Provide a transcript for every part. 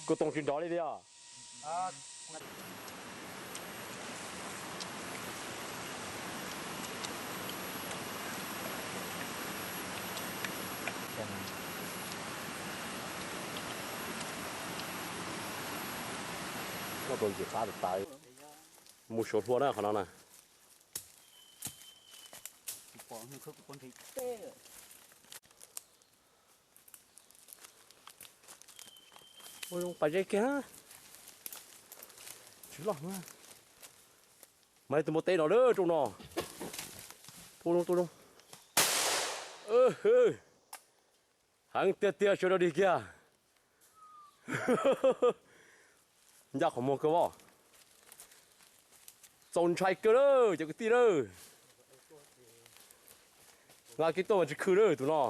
Kuv toom tsis nrov li tiag. Koj tus ntxim qab tas tas. Mus suav hlua na qhov no na. Ua zoo pas zeb kiag. Tsis loj. Mas tus npua teb no lawm rooj no. Tua zoo tua zoo. Heev tiag tiag sawv daws dig kiag. Ncaj qhov muag kawg as. Txaus ntshai kawg lawm cov kwv tij lawm. Nqa kiag tuaj mas tsis khw lawm tus no.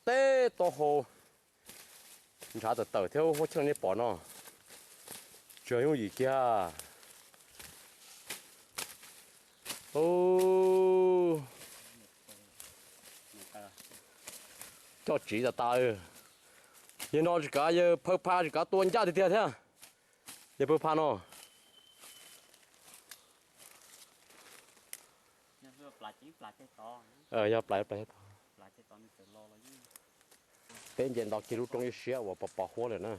Teb taub hau ntshav tawm tawm thiab huab cheej nej pom no. Tsis yooj yim kiag. Coj tsiv tas tas. Yawg no tsis kav, yawg phaw pha tsis kav tua ncaj tiag tiag thiab. Yawg phaw pha no. Yog plas plas to. Peb nce nto kiag lub roob ib siab uas pos pos huab lawm na.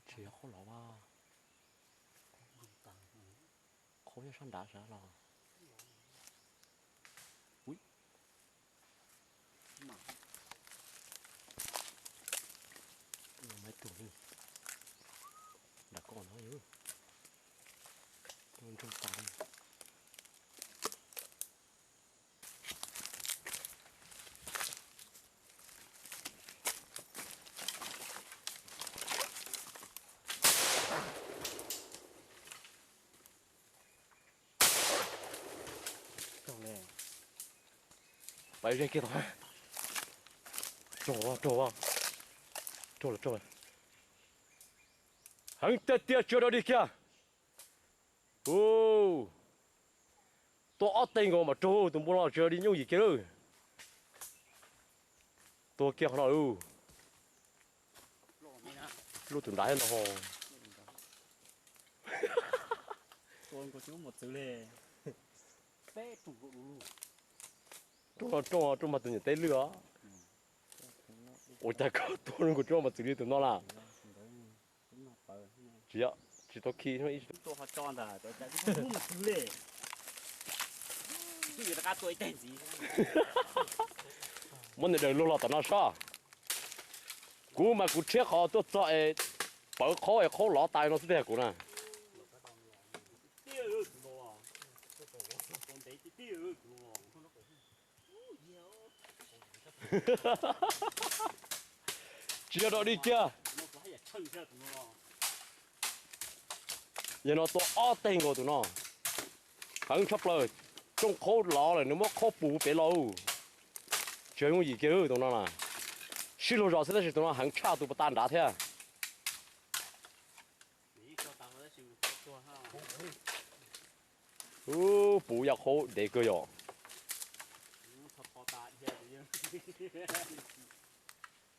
Tsis yog qhaub los as. Qhaub nyob sab nrad sav los. Maiv tug nram koj no yog ntsoog tas li. Pais ze kiag tod. Raug, raug, raug lawm, raug lawm. Heev tiag tiag, tsis yog dog dig kiag. Tua ob teg nkaus mas raug tus npua no, tsis yog dig nyooj yim kiag lawm. Tua kiag qhov no lub tus nrad thiab no ho. Rooj no rooj, rooj mas tus nyuam teb lwj os. Ua cas koj tua zoo nkaus rooj mas txwv li tus no na? Tsis, tsis tau khi. Muab nws daws luag los tom no sob. Kuv mas kuv rhiab qhov tuaj txog es pawv qhaub es qhaub lov tas no xwb tiag kuv na. Tsis yog dog dig kiag. Yog no tua ob teg nkaus tus no. Heev tshaj plaws. Rooj qhaub lov lawm nws muab qhaub puv pem los. Tsis yog yooj yim kiag tus no na. Sib luag zos xwb tab sis tus no heev tshaj tus pas tas nrad thiab. Ub, puv yam qhaub dev kawg yom.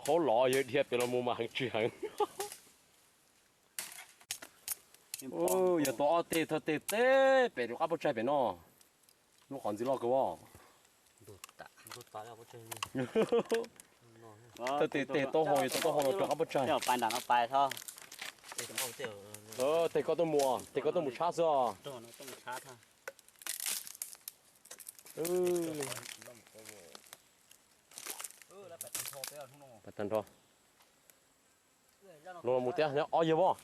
Qhaub lov yog dhia pem los mus mas heev tsis heev. Yog tua ob teg thawj teg teb pem rau qab puab tsaig pem no. Lub qhov ntxwv loj kawg as. Thawj teg teg taub hau, yog tua taub hau no rau qab puab tsaig. Teg koj tuaj mus, teg koj tuaj mus tshab xwb os. Pas tag nrho. Los mus tiab ob yawg voj.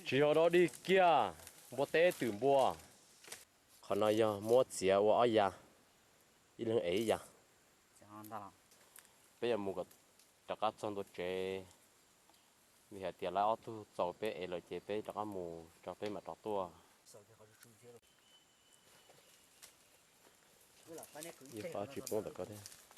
Tsis yog dog dig kiag, npua teb twm npua. Qhov no yog muab txiav ua ob yav, ib leeg ev ib yav. Peb yuav mus kom rov qab txog ntua tsev, vim hais tias lawv ob tug txaus peb ev lawm ces peb rov qab mus tso peb mam rov tuaj. Ib pab tsis poob ntawm ko thiab.